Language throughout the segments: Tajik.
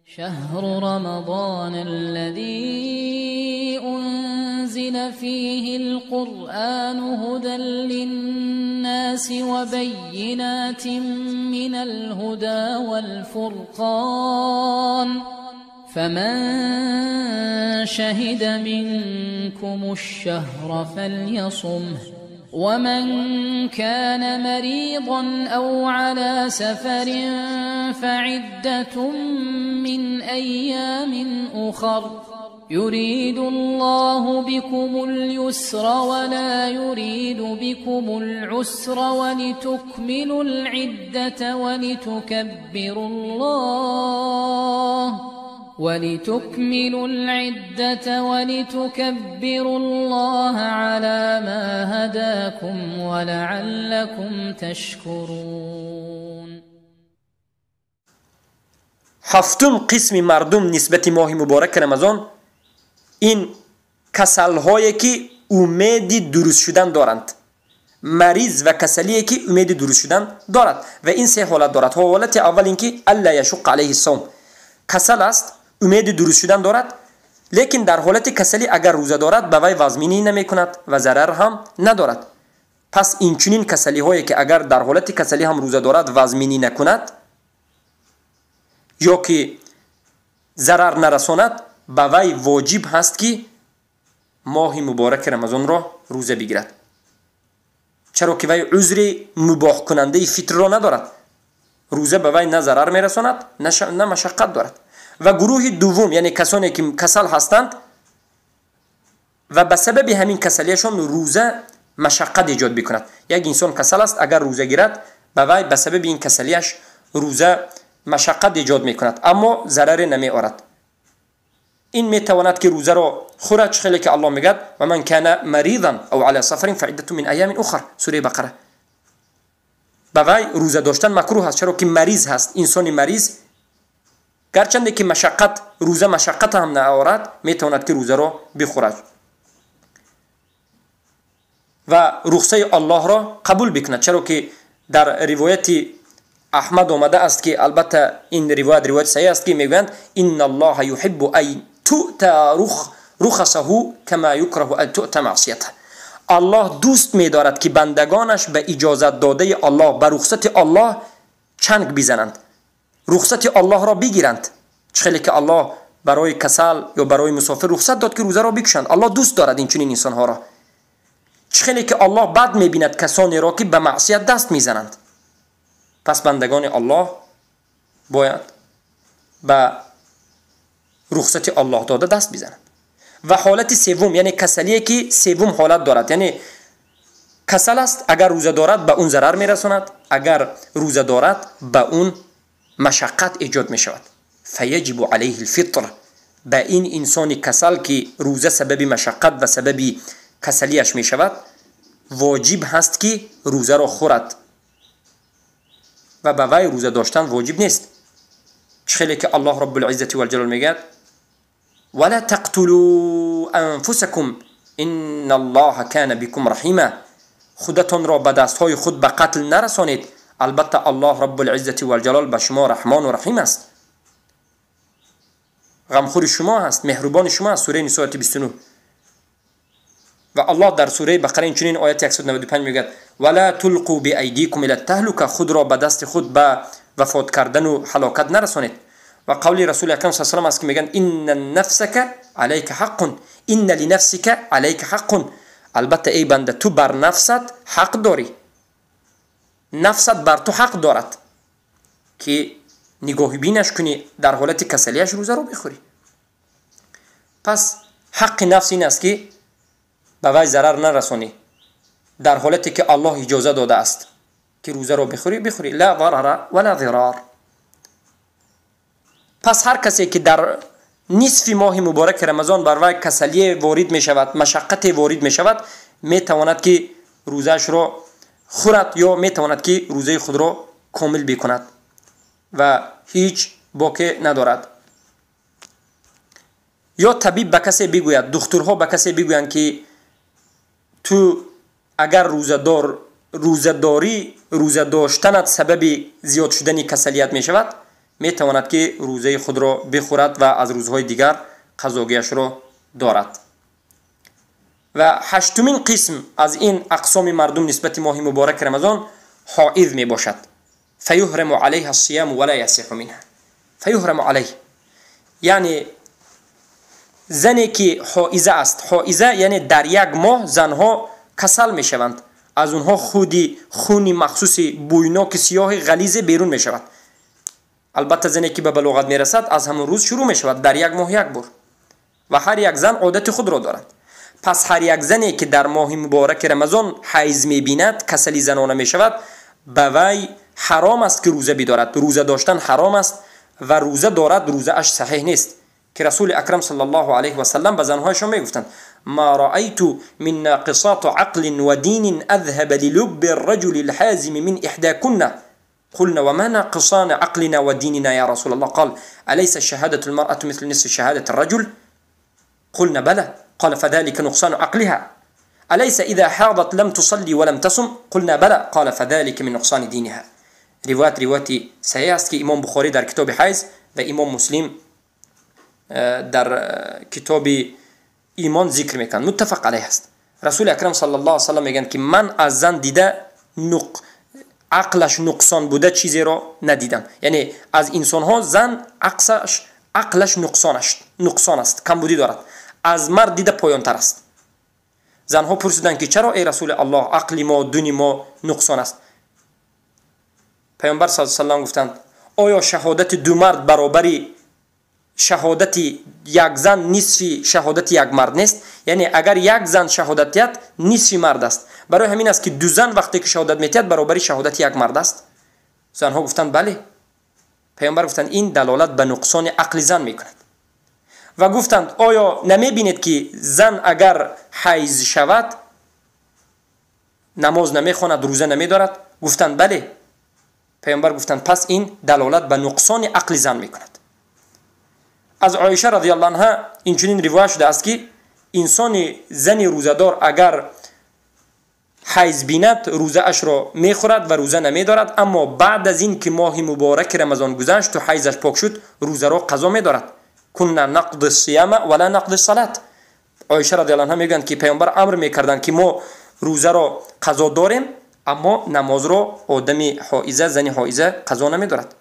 شهر رمضان الذي أنزل فيه القرآن هدى للناس وبينات من الهدى والفرقان فمن شهد منكم الشهر فليصمه ومن كان مريضا أو على سفر فعدة من أيام أخر يريد الله بكم اليسر ولا يريد بكم العسر ولتكملوا العدة ولتكبروا الله على ما هداكم ولعلكم تشكرون. هفتم قسم مردم نسبت ماه مبارک رمضان این کسل‌هایی که امید درست شدن دارند، مریض و کسلیه که امید درست شدن دارد و این سه حالت دارد. حالت اول اینکه الا یشق علیه الصوم، کسل است، امید درست شدن دارد، لیکن در حالت کسلی اگر روزه دارد به وی وزمینی نمی کند و ضرر هم ندارد. پس این چنین کسلی هایی که اگر در حالت کسلی هم روزه دارد وزمینی نکند یا که ضرر نرساند، به وی واجب هست که ماه مبارک رمضان را روزه بگیرد، چرا که وی عذر مباح کننده فطر را ندارد. روزه به وی نه ضرر میرساند نه مشقت دارد. و گروه دوم یعنی کسانی که کسل هستند و به سبب همین کسلیشان روزه مشقت ایجاد بکند. یک انسان کسل است، اگر روزه گیرد به وی به سبب این کسلیش روزه مشقت ایجاد میکند اما ضرر نمی آورد. این میتواند که روزه را خورد، خیلی که الله میگد و من کان مریضا او علی سفر فعدة من ایام اخر، سوره بقره. به وی روزه داشتن مکروه است، چرا که مریض هست. انسان مریض گرچنده که مشقت روزه مشقت هم نآورد میتواند که روزه را بخورد و رخصه الله را قبول بکند، چرا که در روایت احمد آمده است که البته این روایت روایت صحیح است که میگویند ان الله یحب ان تؤتى رخصه کما یکره ان تؤتى معصیته. الله دوست می‌دارد که بندگانش به اجازت داده الله، به رخصت الله چنگ بزنند، رخصت الله را بگیرند. چخیلی که الله برای کسل یا برای مسافر رخصت داد که روزه را بکشند، الله دوست دارد این چنین انسانها را. چخیلی که الله بد می‌بیند کسانی را که به معصیت دست میزنند. پس بندگان الله باید به رخصت الله داده دست بزنند. و حالت سوم یعنی کسلیه که سوم حالت دارد، یعنی کسل است، اگر روزه دارد به اون ضرر میرساند، اگر روزه دارد به اون مشقت ایجاد میشود. فیجب علیه الفطر، به این انسان کسل که روزه سبب مشقت و سبب کسلیش میشود واجب هست که روزه را خورد و به وی روزه داشتن واجب نیست. چخیلی که الله رب العزة والجلال میگه ولا تقتلوا انفسکم ان الله کان بكم رحیما، خودتان را به دستهای خود به قتل نرسانید، البته الله رب العزة والجلال به شما رحمان و رحیم است، غمخور شما هست، مهربان شما است. سوره نساء آیت 29. و الله در سوره بقره چنین آیت 195 میگه ولا تلقوا بأیدیکم الی التهلکه، خود را به دست خود به وفات کردن و هلاکت نرسانید. و قول رسول اکرم صلی الله علیه و سلم است که میگن ان نفسک علیک حق، ان لنفسک علیک حق، البته ای بنده تو بر نفست حق داری، نفست بر تو حق دارد که نگاهی بینش کنی، در حالت کسلیش روزه رو بخوری. پس حق نفس این است که به وی ضرر نرسانی در حالتی که الله اجازه داده است که روزه رو بخوری بخوری، لا ضرر ولا ضرار. پس هر کسی که در نصف ماه مبارک رمضان بر وی کسلی وارد می شود، مشقت وارد می شود، می تواند که روزه‌اش را خورد یا می تواند که روزه خود را کامل بکند و هیچ باکی ندارد. یا طبیب به کسی بگوید، دکترها به کسی بگویند که تو اگر روزه داشتنت سبب زیاد شدن کسلیت می شود، метавонад ки рӯзаи худро бихӯрад ва аз рӯзҳои дигар қазогиашро дорад. Ва ҳаштумин қисм аз ин ақсоми мардум нисбати моҳи мубораки Рамазон ҳоиз мебошад. فیحرم علیها الصیام ولا یصح منها. فیحرم علیه یعنی زنی که حائزه است. حائزه یعنی در یک ماه زنها کسل میشوند، از اونها خودی خونی مخصوصی بویناک سیاه غلیظ بیرون میشود. البته زنی که به بلوغت میرسد از همون روز شروع میشود، در یک ماه یک بار، و هر یک زن عادت خود را دارد. پس هر یک زنی که در ماه مبارک رمضان حیض میبیند، کسلی زنانه میشود، به وی حرام است که روزه بدارد. روزه داشتن حرام است و روزه دارد روزه اش صحیح نیست، که رسول اکرم صلی الله علیه و سلم به زنهایشان میگفتند ما رأیت من ناقصات عقل و دین اذهب للب الرجل الحازم من احداكن. قلنا وما ناقصان عقلنا وديننا يا رسول الله؟ قال أليس شهادة المرأة مثل نصف شهادة الرجل؟ قلنا بلى. قال فذلك نقصان عقلها. أليس إذا حاضت لم تصلي ولم تصم؟ قلنا بلى. قال فذلك من نقصان دينها. روایت صحیح است که امام بخاری در کتاب حیض و امام مسلم در کتاب ایمان ذکر میکنند، متفق علیه است. رسول اکرم صلی الله علیه و سلم میگن که من از زن دیده عقلش نقصان بوده چیزی را ندیدم. یعنی از انسان ها زن عقلش نقصان است، کمبودی دارد، از مرد دیده پایان تر است. زنها پرسیدند که چرا ای رسول الله عقل ما دین ما نقصان است؟ پیامبر صلی الله علیه و سلم گفتند آیا شهادت دو مرد برابری شهادت یک زن نصف شهادت یک مرد نیست؟ یعنی اگر یک زن شهادت دهد نصف مرد است. برای همین است که دو زن وقتی که شهادت میتید برابری شهادت یک مرد است. زنها گفتند بله. پیامبر گفتند این دلالت به نقصان عقل زن میکند. و گفتند آیا نمیبینید که زن اگر حیض شود نماز نمیخواند، روزه نمیدارد؟ گفتند بله. پیامبر گفتند پس این دلالت به نقصان عقل زن میکند. از عایشه رضی الله عنها این چنین روایت شده است که انسان زن روزه‌دار اگر حیض بیند روزه اش را میخورد و روزه نمیدارد، اما بعد از این که ماه مبارک رمضان گذشت و حیضش پاک شد روزه را قضا میدارد. کنا نقض الصيام ولا نقض الصلاه. عایشه رضی الله عنها میگویند که پیامبر امر میکردند که ما روزه را قضا داریم اما نماز را آدم حائزه، زن حائزه قضا نمیدارد.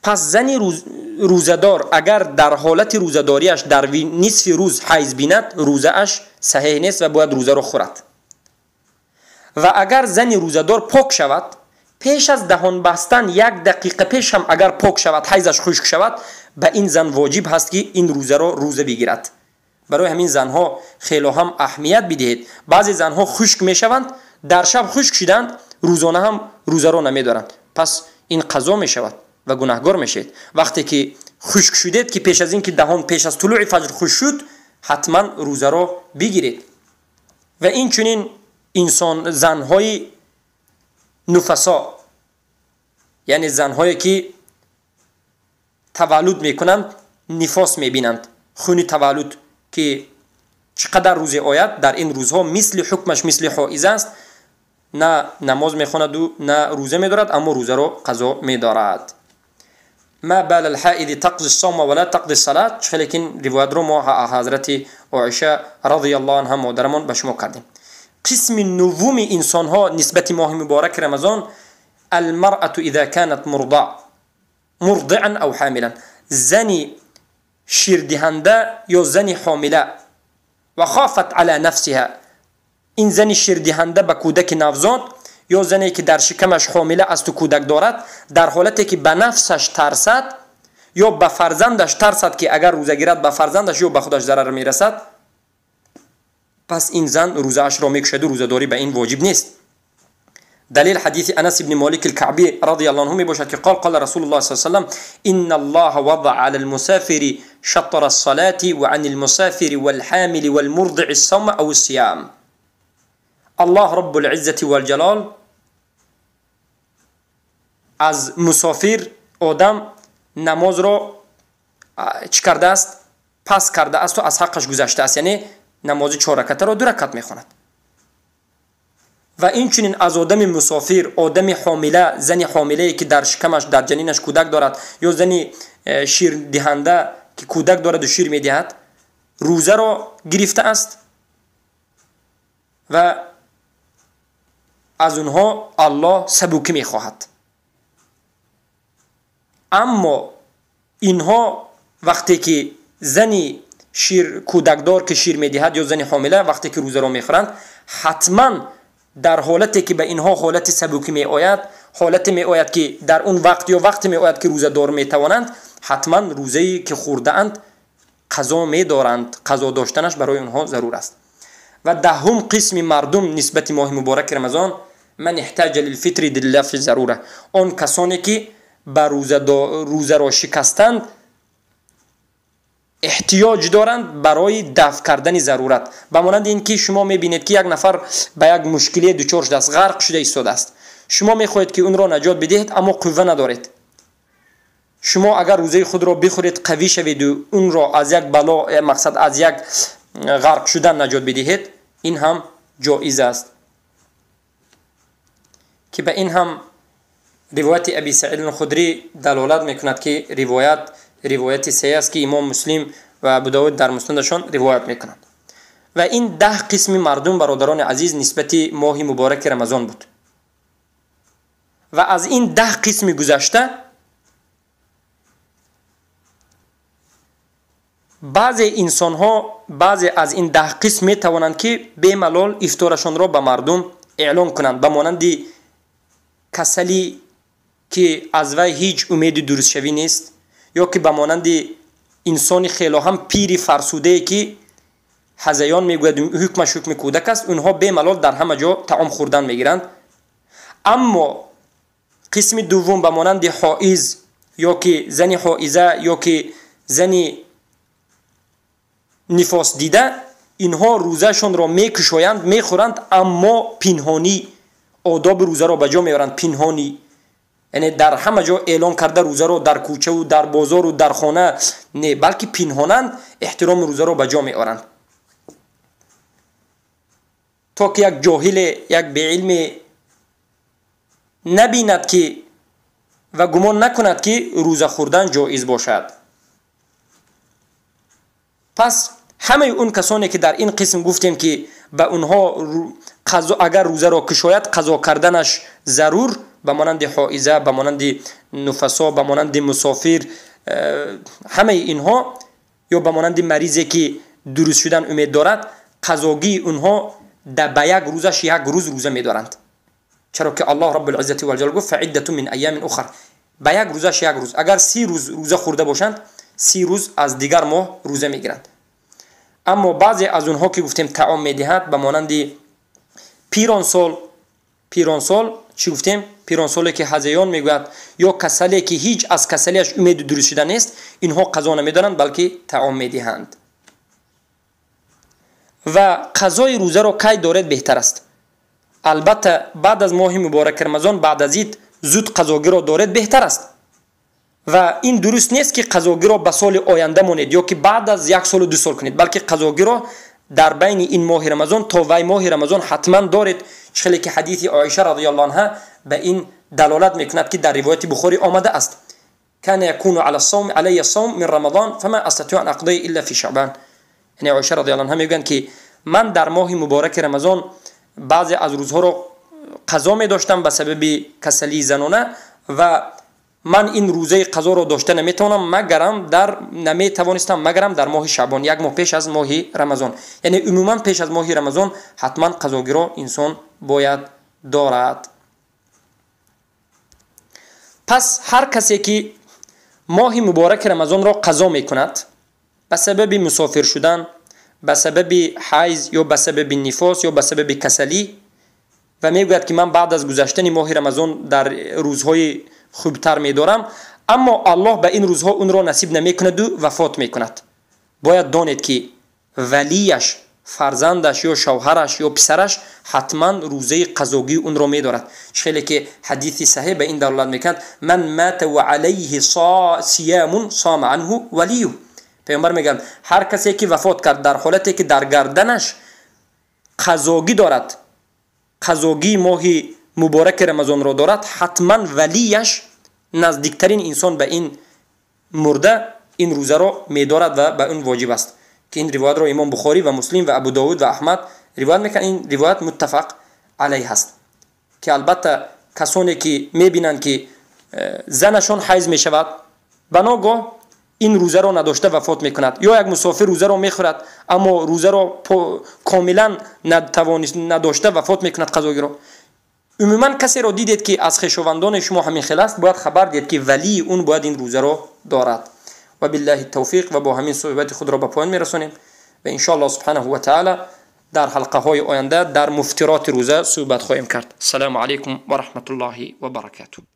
پس زن روزه‌دار اگر در حالت روزه‌داریش در نصف روز حیض بیند روزه اش صحیح نیست و باید روزه را خورد. و اگر زن روزه‌دار پاک شود پیش از دهان بستن یک دقیقه پیش هم اگر پاک شود، حیضش خشک شود، به این زن واجب هست که این روزه را روزه بگیرد. برای همین زنها خیلی هم اهمیت بدهید. بعضی زنها خشک میشوند، در شب خشک شدند، روزانه هم روزه را نمیدارند، پس این قضا میشود و گناهگار میشید. وقتی که خشک شدید که پیش از این که دهان پیش از طلوع فجر خشک شد، حتما روزه را بگیرید. و این چنین انسان زنهای نفسا، یعنی زنهایی که تولد میکنند نفاس میبینند، خون تولد که چقدر روز آید در این روزها مثل حکمش مثل حائض است، نه نماز میخواند و نه روزه میدارد، اما روزه را قضا میدارد. ما بال الحائض تقضي الصوم ولا تقضي الصلاة. خیلی که روایت رو ما حضرت عایشه رضی الله عنها مادرمان به شما کردیم. قسم نوم انسان ها نسبت ماه مبارک رمضان المرأة اذا كانت مرضعا او حاملا، زنی شیردهنده یا زنی حامله و خافت علی نفسها، این زن شیردهنده به کودک نوزاد یا زنی که در شکمش حامله است و کودک دارد، در حالتی که به نفسش ترسد یا به فرزندش ترسد که اگر روزه گیرد به فرزندش یا به خودش ضرر میرسد، پس این زن روزه اش را میکشد و روزه داری به این واجب نیست. دلیل حدیث انس بن مالک الكعبی رضی الله عنه میباشد که قال قال رسول الله صلی الله علیه و سلم ان الله وضع على المسافر شطر الصلاة وعن المسافر والحامل والمرضع الصوم او الصيام. الله رب العزة والجلال از مسافر آدم نماز را چی کرده است؟ پس کرده است و از حقش گذشته است، یعنی نماز 4 رکعت را 2 رکعت میخواند. Ва инчунин аз одами мусофир, одами ҳомила, зани ҳомилае ки дар шикамаш, дар ҷанинаш кӯдак дорад, ё зани ширдиҳанда ки кӯдак дораду шир медиҳад, рӯзаро гирифта аст ва аз онҳо Аллоҳ сабукӣ мехоҳад. Аммо инҳо вақте ки зани шир кӯдакдор ки шир медиҳад ё зани ҳомила вақте ки рӯзаро мехӯранд, ҳатман дар ҳолате ки ба инҳо ҳолати сабукӣ меояд, ҳолате меояд ки дар он вақт ё вақте меояд ки рӯзадор метавонанд, ҳатман рӯзае ки хӯрдаанд қазо медоранд, қазо доштанаш барои онҳо зарур аст. Ва даҳум қисми мардум нисбати моҳи мубораки Рамазон, ман эҳтаҷа лилфитри диллафи зарура, он касоне ки ба рӯзаро шикастанд эҳтиёҷ доранд барои дафъ кардани зарурат. Ба монанди ин ки шумо мебинед ки як нафар ба як мушкилие дучор шудааст, ғарқ шуда истодааст, шумо мехоҳед ки онро наҷот бидиҳед, аммо қувва надоред. Шумо агар рӯзаи худро бихӯред, қавӣ шаведу онро аз як бало, мақсад аз як ғарқ шудан наҷот бидиҳед, ин ҳам ҷоиз аст. Ки ба ин ҳам ривояти Аби Саид ал-Худрӣ далолат мекунад, ки ривояти саҳеҳ аст, ки имом Муслим ва Абу Давуд дар муснадашон ривоят мекунанд. Ва ин 10 қисми мардум, бародарони азиз, нисбати моҳи мубораки Рамазон буд. Ва аз ин 10 қисми гузашта баъзе инсонҳо, баъзе аз ин 10 қисм метавонанд ки бемалол ифторашонро ба мардум эълон кунанд, ба монанди касалӣ ки аз вай ҳеҷ умеди дурустшавӣ нест, ё ки ба монанди инсони хело ҳам пири фарсудае ки ҳазаён мегӯяд, ҳукмаш ҳукми кӯдак аст, онҳо бемалол дар ҳама ҷо таом хӯрдан мегиранд. Аммо қисми дуввум ба монанди ҳоиз ё ки зани ҳоиза ё ки зани нифос дида, инҳо рӯзашонро мекушоянд, мехӯранд, аммо пинҳонӣ одоби рӯзаро ба ҷо меоранд, пинҳонӣ, яъне дар ҳама ҷо эълон карда рӯзаро дар кӯчаву дар бозору дар хона не, балки пинҳонанд, эҳтироми рӯзаро ба ҷо меоранд, то ки як ҷоҳиле, як беилме набинад ки ва гумон накунад ки рӯза хӯрдан ҷоиз бошад. Пас ҳамаи он касоне ки дар ин қисм гуфтем ки ба онҳо агар рӯзаро кушояд қазо карданаш зарур, ба монанди ҳоиза, ба монанди нуфасо, ба монанди мусофир, ҳамаи инҳо, ё ба монанди маризе ки дуруст шудан умед дорад, қазогии онҳо ба як рӯзаш як рӯз рӯза медоранд. Чаро ки Аллоҳ Раббул-Иззати вал-Ҷалол гуфт: фаиддату мин айёмин ухар. Ба як рӯзаш як рӯз. Агар 30 рӯз рӯза хӯрда бошанд, 30 рӯз аз дигар моҳ рӯза мегиранд. Аммо баъзе аз онҳо ки гуфтем таом медиҳад, ба монанди пиронсол, пиронсол чӣ гуфтем? Пиронсоле ки ҳазаён мегӯяд, ё касале ки ҳеҷ аз касалиаш умеди дуруст шуда нест, инҳо қазо намедоранд, балки таом медиҳанд. Ва қазои рӯзаро кай доред беҳтар аст? Албатта баъд аз моҳи мубораки Рамазон, баъд аз ид зуд қазогиро доред беҳтар аст. Ва ин дуруст нест ки қазогиро ба соли оянда монед ё ки баъд аз 1 солу 2 сол кунед, балки қазогиро дар байни ин моҳи Рамазон то вай моҳи Рамазон ҳатман доред. Хеле ки ҳадиси Оиша радиаллоҳу анҳа ба ин далолат мекунад ки дар ривояти Бухорӣ омада аст: кана якуну ала савм алайя савм мин рамазон фама астатиу ан ақдия илла фи шаъбан. Яъне Оиша радиаллоҳу анҳа мегӯянд ки ман дар моҳи мубораки Рамазон баъзе аз рӯзҳоро қазо медоштам ба сабаби касалии занона, ва ман ин рӯзаи қазоро дошта наметавонам, магарам дар наметавонистам, магарам дар моҳи Шаъбон, як моҳ пеш аз моҳи Рамазон. Яъне умуман пеш аз моҳи Рамазон ҳатман қазогиро инсон бояд дорад. Пас ҳар касе ки моҳи мубораки Рамазонро қазо мекунад ба сабаби мусофир шудан, ба сабаби ҳайз ё ба сабаби нифос ё ба сабаби касалӣ, ва мегӯяд ки ман баъд аз гузаштани моҳи Рамазон дар рӯзҳои хубтар медорам, аммо Аллоҳ ба ин рӯзҳо онро насиб намекунаду вафот мекунад, бояд донед ки валияш, фарзандаш ё шавҳараш ё писараш ҳатман рӯзаи қазогии онро медорад. Хеле ки ҳадиси саҳеҳ ба ин далолат мекунад: ман мата ва алайҳи сиямун сома анҳу валию. Паёмбар мегӯянд ҳар касе ки вафот кард дар ҳолате ки дар гарданаш қазогӣ дорад, қазогии моҳи мубораки Рамазонро дорад, ҳатман валияш, наздиктарин инсон ба ин мурда, ин рӯзаро медорад ва ба он воҷиб аст, ки ин ривоятро имом Бухорӣ ва Муслим ва Абу Довуд ва Аҳмад ривоят мекунанд. Ин ривоят муттафақ алайҳ аст, ки албатта касоне ки мебинанд, ки занашон ҳайз мешавад, ба ногоҳ ин рӯзаро надошта вафот мекунад, ё як мусофир рӯзаро мехӯрад, аммо рӯзаро комилан надошта вафот мекунад қазогиро. Умуман, касеро дидед, ки аз хешовандони шумо ҳамин хел аст, бояд хабар диҳед, ки валии он бояд ин рӯзаро дорад. Ва биллаҳи тавфиқ. Ва бо ҳамин суҳбати худро ба поён мерасонем ва иншоаллоҳ субҳанаҳу ва таала дар ҳалқаҳои оянда дар муфтироти рӯза суҳбат хоҳем кард. Ассалому алайкум ва раҳматуллоҳи ва баракатуҳ.